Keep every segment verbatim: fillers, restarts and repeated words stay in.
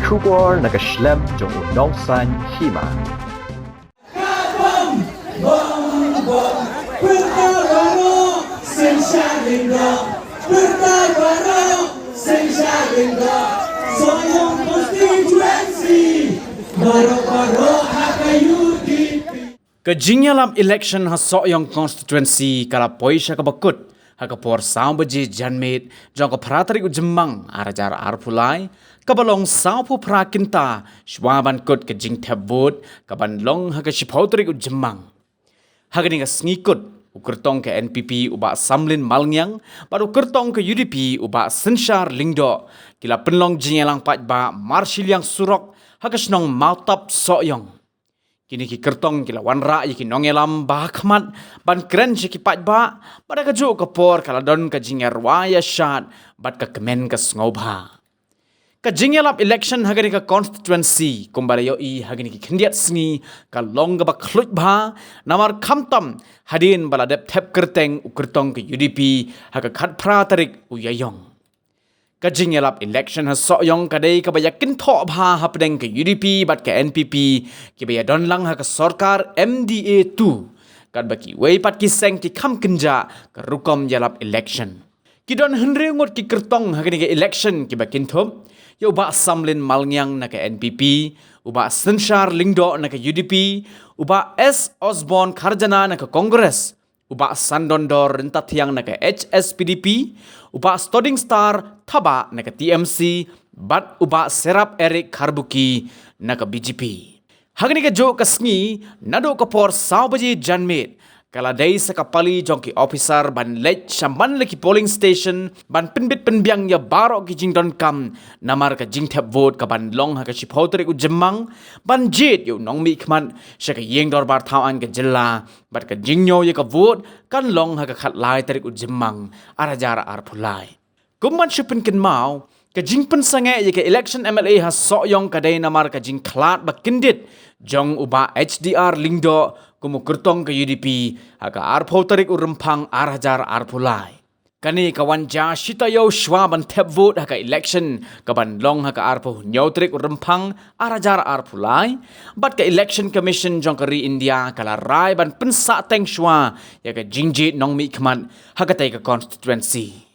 Khubor na ka shlem jong u nongsan hima. Bom, bom, bom. Pyrta baroh, synshar lyngdoh. Pyrta baroh, synshar lyngdoh. Sohiong constituency. Baroh, baroh ha ka U D P. Ka jingïalap election ha Sohiong constituency ka la poi sha kaba kut ha ka por saw baje janmiet jong ka phra tarik u Jymmang ar hajar arphew lai, kaba long sawphew phra kynta shuwa ban kut ka jingthep vote kaban long ha ka shiphew tarik u Jymmang. Ha kane ka sngi kut, u kyrtong ka N P P u Bah Samlin Malngiang bad u kyrtong ka U D P u Bah Synshar Lyngdoh ki la pynlong jingïalang paidbah marshiliang surok ha ka shnong Mawtap Sohiong. Kine ki kyrtong ki la wanrah ïa ki nongïalam ba ha khmat ban kren sha ki paidbah, bad ha kajuh ka por ka la don ka jingïarwai ïashad bad ka kmen ka sngewbha. Ka jingïalap election ha kane ka constituency kumba la ïohi ha kine ki khyndiat sngi ka long kaba khluit bha, namar khamtam hadien ba la dep thep kyrteng u kyrtong ka U D P ha ka khatphra tarik u Ïaïong. Ka jingïalap election ha Sohiong ka dei kaba ïakynthoh bha hapdeng ka U D P bad ka N P P kiba ïadon lang ha ka sorkar M D A two, katba kiwei pat ki seng ki kham kynjah ka rukom ïalap election. Ki don hynriew ngut ki kyrtong ha kane ka election kiba kynthup ïa u Bah Samlin Malngiang na ka N P P, u Bah Synshar Lyngdoh na ka U D P, u Bah S Osborne Kharjana na ka Congress, u Bah Sandondor Ryntathiang na ka H S P D P, u Bah Stodingstar Thabah na ka T M C, bad u Bah Serap Eric Kharbuki na ka B J P. Ha kane kajuh ka sngi, naduh ka por saw baje janmiet, ka la dei sa ka pali jong ki ophisar ban leit sha man la ki polling station ban pynbit pynbiang ïa baroh ki jingdonkam, namar ka jingthep vote kaban long ha ka shiphew tarik u Jymmang, ban jied ïa u nongmihkhmat sha ka ïing dorbar thaw aiñ ka jylla, bad ka jingñiew ïa ka vote kan long ha ka khatlai tarik u Jymmang ar hajar arphew lai. Kum ban shu pynkynmaw, ka jingpynsangeh ïa ka election M L A ha Sohiong ka dei namar ka jingkhlad ba kyndit jong u Bah H D R Lyngdoh kum u kyrtong ka U D P ha ka arphew tarik u Rymphang ar hajar arphew lai. Kane ka wan jia shi taïew shuwa ban thep vote ha ka election kaban long ha ka arphew hynñiew tarik u Rymphang ar hajar arphew lai, bad ka Election Commission jong ka ri India ka la rai ban pynsahteng shuwa ïa ka jingjied nongmihkhmat ha katei ka constituency.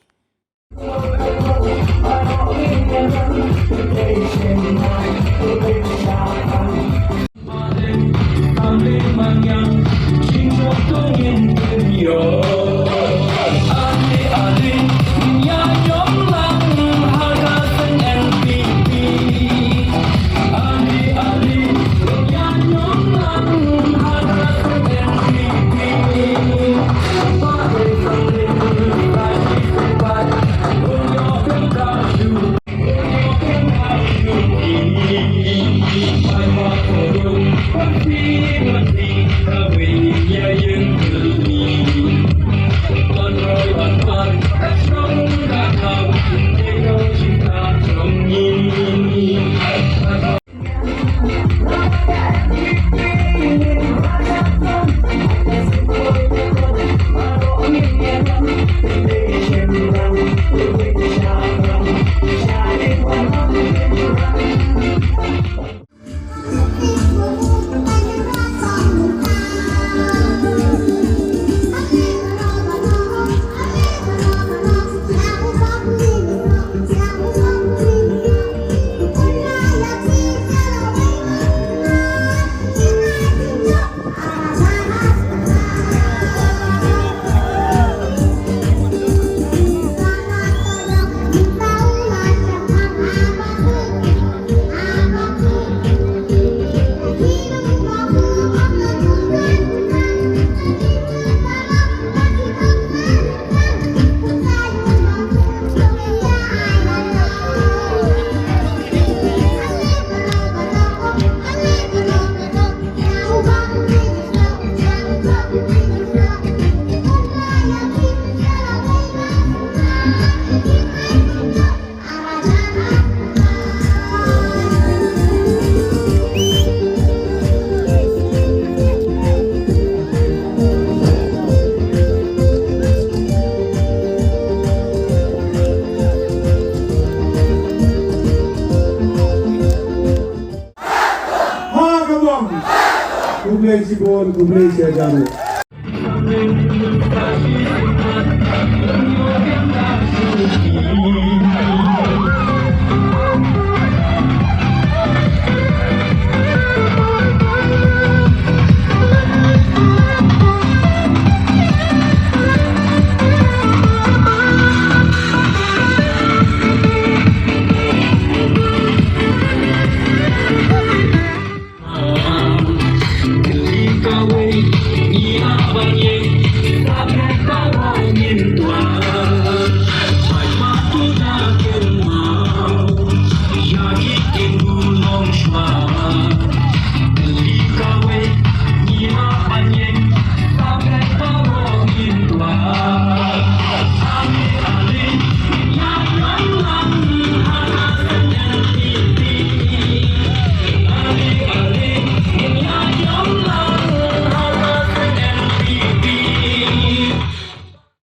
Khublei shibun, khublei shihajar.